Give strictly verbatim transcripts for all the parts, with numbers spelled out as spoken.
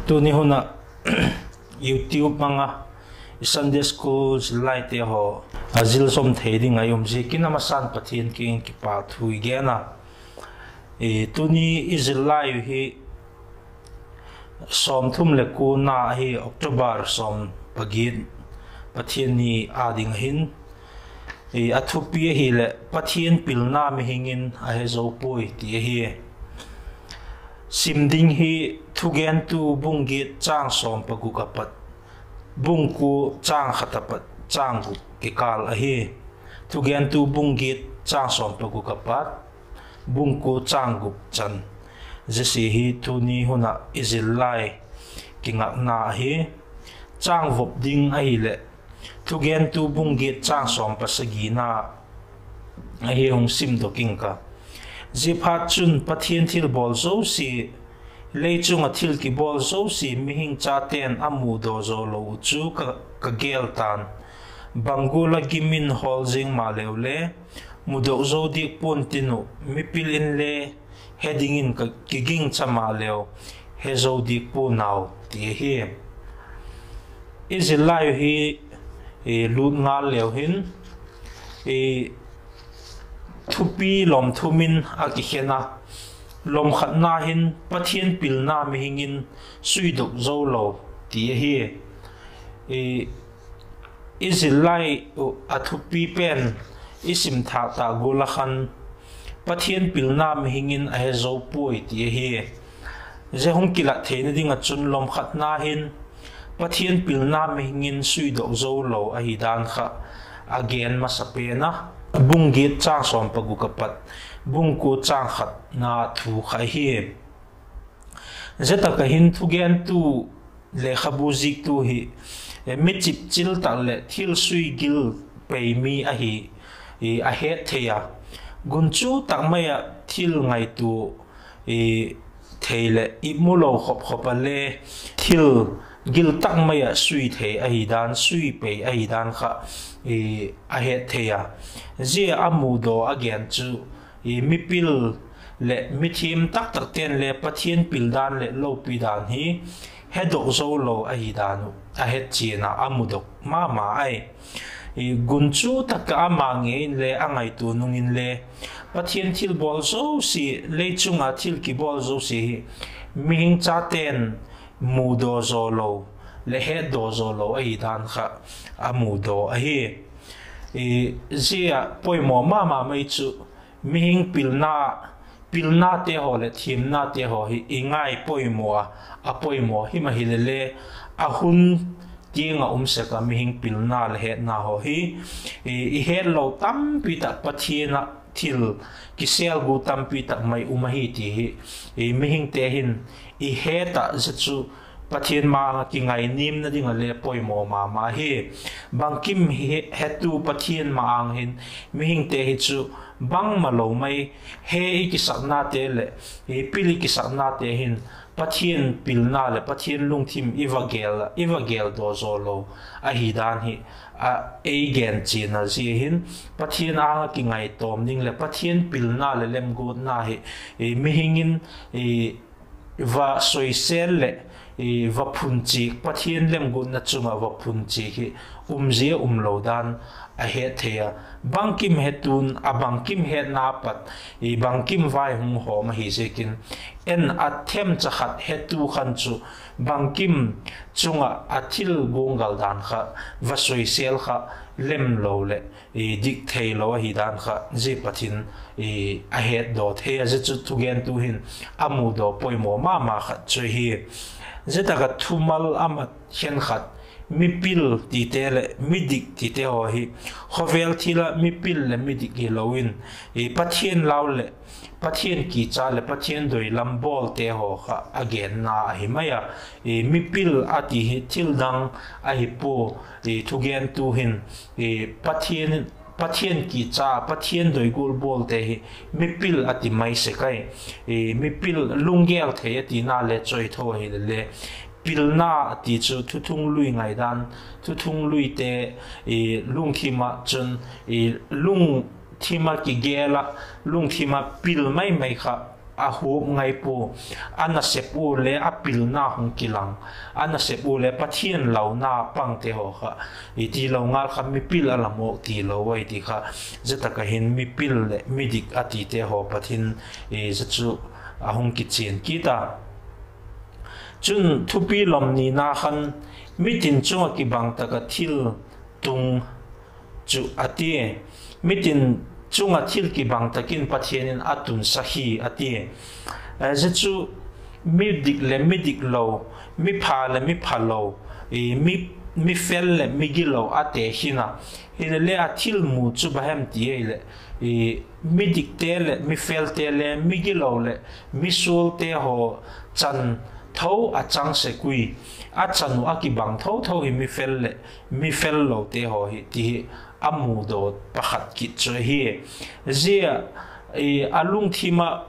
Tuni hun ah YouTube mang a i Sunday School zillaite haw a zil zom thei ding a i um ziakin a masa'n Pathian kiang in kipâk thu i gen a. Tuni i zillai uh hi sawmthum leh kuana ahi, October sawm pagiat, Pathian ni â ding ahi'n. A thupi ahileh Pathian pilna mihing in a he zo puai ti ahi. Sim ding hi Thugentu bung giat châng sawm paguk a pat, bung kua châng khat a pat châng guk kikâl ahi. Thugentu bung giat châng sawm paguk a pat, bung kua châng guk chan. Zia hi tuni hun ah i zillai kingakna ahi. Châng vop ding ahileh Thugentu bung giat châng sawm pasagina ahi, hung simdok ing ka. Ziaphatchun Pathian thilbawl zosia, lei chung ah thil kibawl zosia mihing chate'n a mudaw zaw lo uh chu ka gêl ta'n. Bang gual ah gim in hawl zing maleu le, mudok zo diak pua'n tin uh, mipil inle he dingin kigingcha maleu, he zo diak pua'n au ti ahi. I zillai uh hi lût ngal leu hin, thupi lawm thum in a kikhen a. Lawm khatna hin Pathian pilna mihing in suidok zo lo ti ahi. I zillai uh a thupi pen i sim thâk tak gual ah khan Pathian pilna mihing in a he zo puai ti ahi. Zia hung kilat theina ding ah chun lawm khatna hin Pathian pilna mihing in suidok zo lo ahi dan kha a gen masa pen a. Bung giat châng sawm paguk a pat, bung kua châng khatna thu kha ahi. Zia tak ah hin Thugentu lekhabu ziktu hi mi chipchil tak leh thil sui gil pei mi ahi, a het thei a. Gunchu tak mai ah thil ngaitua thei leh i mu lo khop khop a le thil gil tak mai ah sui thei ahi dan, sui pei ahi dan kha a het thei a. Zia a mudaw a gen chu mipil leh mithiam taktakte'n le Pathian pil dan leh lopi dan hi hedok zo lo ahi dan uh a het chian a, a mudok ma ma ai. Gunchu tak ah ama ngei inle a ngaitua nung inle Pathian thilbawl zosia, lei chung ah thil kibawl zosia hi mihing chate'n mudaw zaw lo leh hetdaw zaw lo ahi dan kha a mudaw ahi. Zia poimaw ma ma mai chu mihing pilna, pilnate haw leh thiamnate haw hi i ngai poimaw a, a poimaw him ahile le a hun tiang ah um sek a, mihing pilna leh hetna haw hi i hetlo tampi tak, Pathian ah thil kisêl gu tampi tak mai um ahi ti hi mihingte hin i het ah, zia chu Pathian ma-âng ah kingainiamna ding ah le poimaw ma ma hi. Bangkim hetu Pathian ma-âng hin mihingte hi chu bangmalo mai, he i kisaknate leh pil i kisaknate hin Pathian pilna leh Pathian lungthim i va gêl daw zaw lo ahi dan hi ei gen chian a. Zia hin Pathian âng ah kingaitawm ding leh Pathian pilna leh lemguatna hi mihing in va soisêl leh va phun chiak, Pathian lemguatna chung ah va phun chiak hi umzia umlo dan a het thei a. Bangkim hetu'n a bangkim hetna pat bangkim vai hung hawm ahi ziakin, en a themcha khat hetu khan chu bangkim chung ah a thil guanggal dan kha va soisêl kha lemlo leh dik theilo ahi dan kha zia pat in a hetdaw thei a. Zia chu thugentu hin a mudaw poimaw ma ma khat chu ahi. Zia tak ah thumal a mat khenkhat, mipil tite leh midik tite haw hi khawvel thil ah mipil leh midik hilo in Pathian lau leh Pathian kicha leh Pathian doi lam bawlte haw kha a genna ahi mai a. Mipil a ti hi thil dang ahi pua. Thugentu hin Pathian kicha, Pathian doi gual bawlte hi mipil a ti mai sek ai. Mipil lunggel thei a tina le chawitho ahile le, pilna a ti chu thuthunglui ngaidan, thuthungluite lungthim ah chun lungthim ah kigel ah, lungthim ah pil mai mai kha a huap ngai pua, a nasep ua le a pilna hung kilang, a nasep ua le Pathian launa pangte haw kha, i ti lo ngal kha mipil a la mawk ti lo ai ti kha, zia tak ah hin mipil leh midik a tite haw pat hin, zia chu a hung kichian kit a. Chun thupi lawm nina khan, mitin chung ah kibang tak ah thil tung chu a tia, mitin chung ah thil kibang tak in Pathian in a tunsak hi a tia. Zia chu midik leh midik lo, mipha leh mipha lo, mi, mifel leh migilo a tekhin a, hilele a thil mu chu bang hem ti ahileh, midikte leh mifelte le migilo leh misualte haw chan tho a chang sek ui, a chan uh a kibang tho tho hi mifel leh mifel lote haw hi ti hi a mudaw pakhat kit chu ahi. Zia a lungthim ah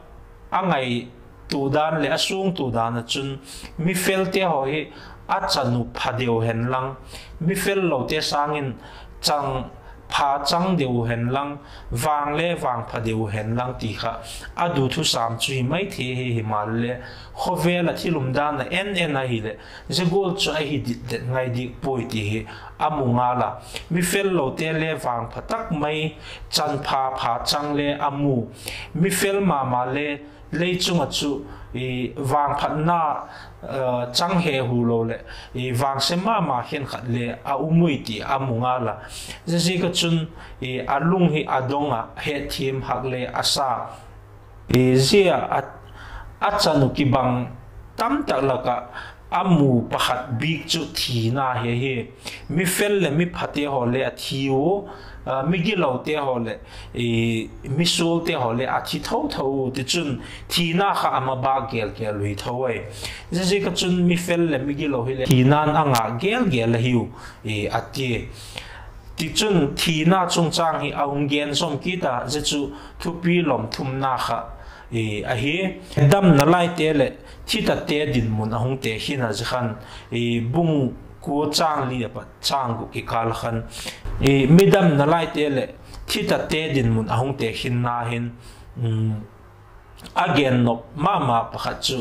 a ngaitua dan leh a suangtua dan ah chun, mifelte haw hi a chan uh pha deu hen lang, mifel lote sâng in chang pha chang deu hen lang, vang le vangpha deu hen lang ti kha a du thusam chu hi mai thei hi. Himaleh, khawvel ah thil umdan a en en ahileh, zia gual chu ahi dit det ngai diak puai ti hi a mu ngal a. Mifel lote le vangpha tak mai, chan pha pha chang le a mu, mifel ma ma le lei chung ah chu vangphatna chang he hu lo leh, vangse ma ma khenkhat le a um ui ti a mu ngal a. Ziaziak ah chun a lung hi a dong ah hetthiam hak le a sa. Zia a chan uh kibang tamtak lak ah a mu pakhat bik chu thina hi ahi. Mifel leh miphate haw le a thi ua, migilote haw leh misualte haw le a thi tho tho u. Tichun, thina kha a ma bâk gel gel uh hi tho ai. Ziaziak ah chun mifel leh migilo hileh thina'n a ngâk gel gel ahiu, a ti. Tichun, thina chungchâng hi a hung gen zawm kit a, zia chu thupi lawm thumna kha ahi. Damna laite leh thitate dinmun a hung tekhin a, zia khan bung kua châng li a pat châng guk kikâl khan, mi damna laite leh thitate dinmun a hung tekhinna hin a gennop ma ma pakhat chu,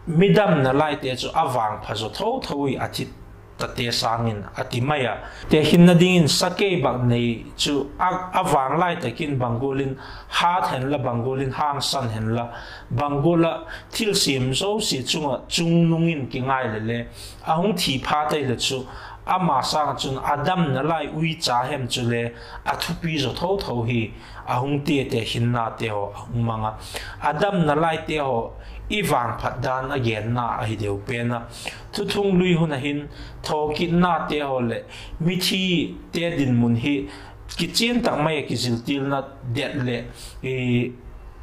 mi damna laite chu a vangpha zaw tho tho ui, a thitate sâng in a ti mai a. Tekhinna dingin sakei bâk nei chu a vang lai tak in bang gual in hât henla, bang gual in hangsan henla, bang gual ah thilsiam zosia chung ah chungnung in kingai leh le a hung thi phat ahileh chu, ama sâng ah chun a damna lai uicha hem chule a thupi zaw tho tho hi a hung ti. Tekhinnate haw a hung mang a, a damna laite haw i vangphat dan a genna ahi deu pen a. Thuthunglui hun ah hin thawkitnate haw leh mithite dinmun hi kichian tak mai ah kiziltilna det leh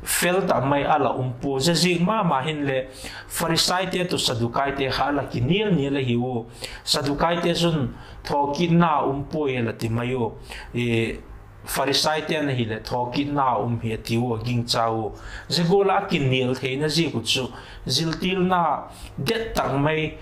fel tak mai a la um pua. Ziaziak ma ma hinle Pharisaite tawh Saddukaite kha a la kinial nial ahi ua. Saddukaite chun thawkitna um puai a la ti mai ua. Pharisaite'n ahileh thawkitna um hi a ti ua, a gingcha ua. Zia gual ah a kinial theina ziak uh chu ziltilna det tak mai,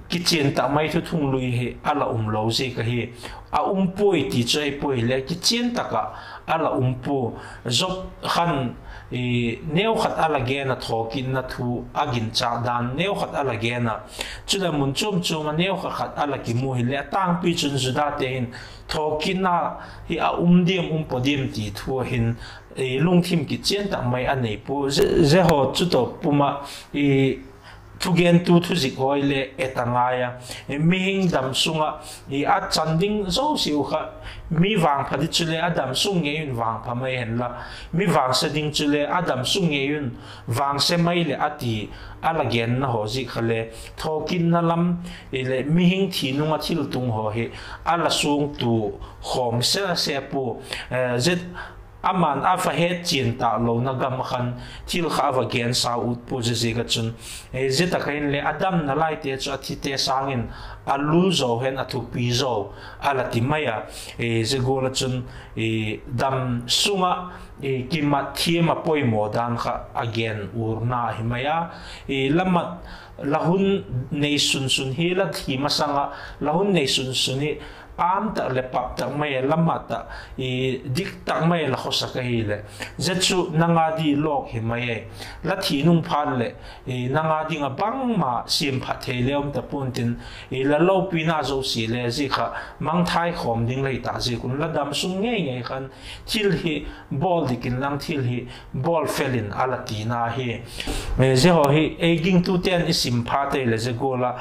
kichian tak mai thuthunglui hi a la um lo ziak ahi. A um puai ti chu ahi puai hileh kichian tak ah a la um pua. Job khan neukhat a la gen a, thawkitna thu a ginchâk dan neukhat a la gen a. Chuleh mun chuam chuam ah neukhat khat a la kimu hileh, a tângpi chun Judate hin thawkitna hi a um diam um pua diam ti thu ah hin lungthim kichian tak mai a nei pua. Zia haw chu tawh pum ah thugentu thuzik haw le et a ngai a. Mihing dam sung ah a chan ding zosiau kha, mi vangpha ding chule a dam sung ngei un vangpha mai henla, mi vangse ding chule a dam sung ngei un vangse mai leh a ti a la genna haw ziak kha le, thawkitna lam leh mihing thi nung ah thiltung haw hi a la suangtua khawm sese pua. Zia ama'n a va hetchian tâk lona gam ah khan thil kha a va gensa ut pua. Ziaziak ah chun, zia tak ah hinle a damna laite chu a thite sâng in a lu zaw hen, a thupi zaw a la ti mai a. Zia gual ah chun dam sung ah kimat thiam a poimaw dan kha a gen urna ahi mai a. La mat, la hun nei sun sun hi, la thi masang ah la hun nei sun sun hi âm tak leh pap tak mai a, la mat ah, diktak mai la khawsak ahileh, zia chu nang â ding lawk hi mai e. La thi nung phat leh, nang â ding ah bangma siamphat thei le um ta pua'n tin, la lopina zosia le zia kha mangthai khawm ding la hi ta ziak un la dam sung ngei ngei khan thil hi bawl dik inlang thil hi bawl fel in a la tina hi. Zia haw hi ei gingtute'n i sim phat ei leh, zia gual ah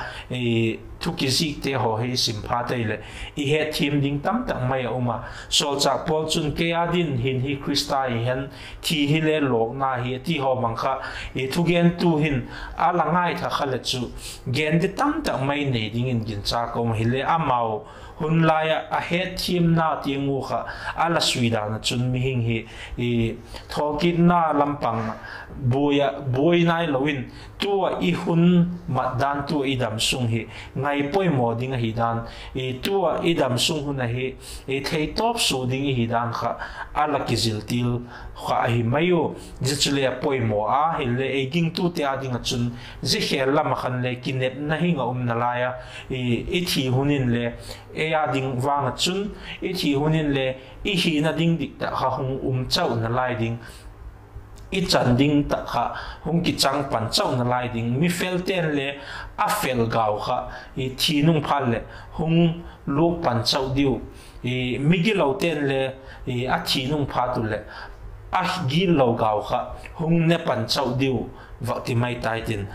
thu kizikte haw hi i sim phat ei leh, i hetthiam ding tamtak mai a um a. Sawlchâk Paul chun, kei â ding hin hi Khrista hi hen, thi hi le lawkna hi, a ti haw bang kha, thugentu hin a la ngaitha kha leh chu, gen di tamtak mai nei dingin ginchâk ka um ahileh, amau hun lai ah a hetthiamna tiang u kha a la sui dan ah chun mihing hi thawkitna lam pang buai ah buai nailo in, tu ah i hun mat dan, tu ah i dam sung hi ngai poimaw ding ahi dan, tu ah i dam sung hun ahi theitawp sua ding i hi dan kha a la kizil til kha ahi mai u. Zia chu le a poimaw a, hileh ei gingtute â ding ah chun zia khêl lam ah khan le kinepna hing ah um nalai a, i thi hun in le, ei â ding vang ah chun, i thi hun in le i hina ding dik tak kha hung um chau nalai ding, i chan ding tak kha hung kichang pan chau nalai ding, mi felte'n le a fel gau kha thi nung phat leh hung luak pan chau diu, migilote'n le a thi nung phat u leh a gitlo gau kha hung ne pan chau diu, vak ti mai tai tin,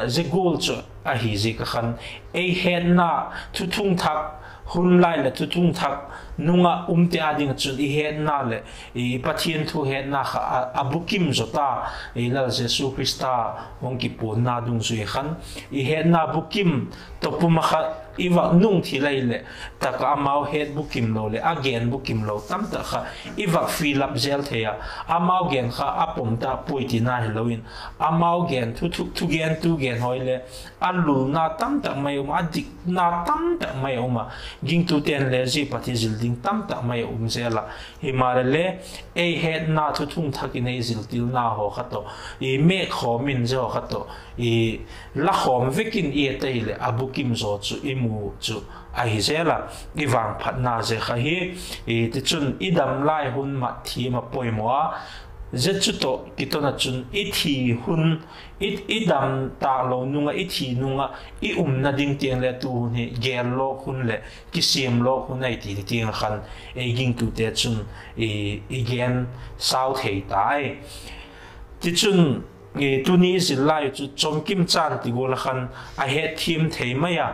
zia gual chu ahi ziak ah khan, ei hetna, thuthung thak, hun lai leh thuthung thak nung ah umte â ding ah chun i hetna leh i Pathian thu hetna kha a bukim zaw ta, i Lal Jesu Khrista hung kipuanna dungzui khan, i hetna bukim tawp um ah kha i vak nung thil ahileh, tak ah amau het bukim lo leh a gen bukim lo tamtak kha i vak fill up zel thei a, amau gen kha a pom ta puai tina hilo in, amau gen, thugentu gen haw le a lulna tamtak mai a um a, a dikna tamtak mai a um a, gingtute'n le zia pat hi zil ding tamtak mai a um zel a. Himaleh le, ei hetna, thuthung thak in ei ziltilna haw kha tawh, i mêk khawm in zia haw kha tawh, i la khawm vek in i et ahileh a bukim zaw chu i mu chu ahi zel a, i vangphatna zia kha hi. Tichun i dam lai hun mat thiam a poimaw a, zia chu tawh kiton ah chun i thi hun, i dam tâk lo nung ah, i thi nung ah i umna ding tiang le tu hun hi gel lawk hun leh kisiam lawk hun ahi ti tiang ah khan, ei gingtute chun i gen sau thei tai. Tichun, tuni i zil lai uh chu chawmkim chan ti gual ah khan a hetthiam thei mai a,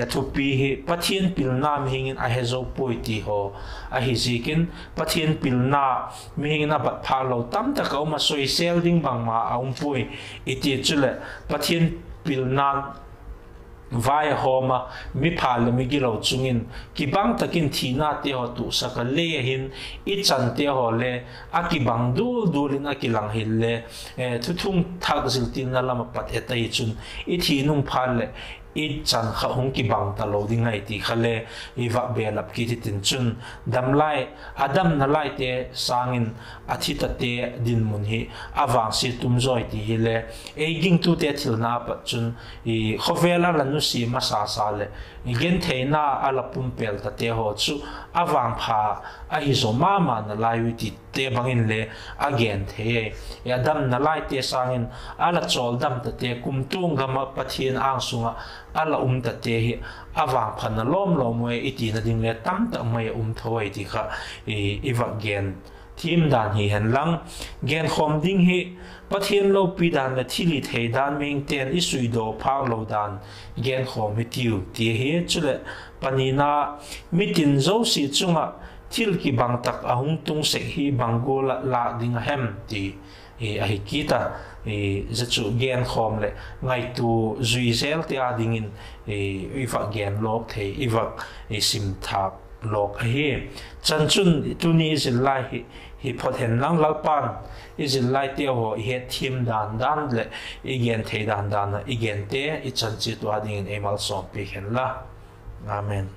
a thupi hi Pathian pilna mihing in a he zo puai ti haw ahi ziakin, Pathian pilna mihing in a bat phâk lo tamtak a um a, soisel ding bangma a um puai. I ti chuleh Pathian pilna vai a hawm a, mipha leh migilo chung in kibang tak in thinate haw tuaksak a, lei ah hin i chante haw le a kibang dual dual in a kilang hile, thuthung thak ziltilna lam ah pat et ahi chun, i thi nung phat leh i chan kha hung kibang talo ding ahi ti kha le i vak belap kit hitin chun, dam lai, a damna laite sâng in a thi tate dinmun hi a vangsia tum zawi ti hile, ei gingtute thilna pat chun, khawvel a la nusia masasa leh gentheina a la pumpêl tate haw chu a vangpha ahi zaw ma ma nalai ui tite bang in le a gen thei e. A damna laite sâng in a la chawldam tate, kumtuang gam ah Pathian âng sung ah a la um tate hi a vangpha na lawm lawm ui i tina ding le tamtak mai a um tho ahi ti kha i vak gen thiam dan hi hen lang. Genkhawm ding hi Pathian lopi dan leh thilhithei dan mihingte'n i suidaw phâk lo dan genkhawm hitiu ti ahi. Chuleh, panina, mitin zosia chung ah thil kibang tak a hung tung sek hi bang gual ah lâk ding a hem ti ahi kit a. Zia chu genkhawm leh ngaitua zui zelte â dingin i vak gen lawk thei, i vak sim thâk lawk ahi. Chan chun tuni i zil lai hi, hi phot hen lang, Lalpa'n i zil laite haw i hetthiam dan dan leh i gen thei dan dan ah i gente i chan chiat u â dingin ei malsawmpiak hen la. Amen.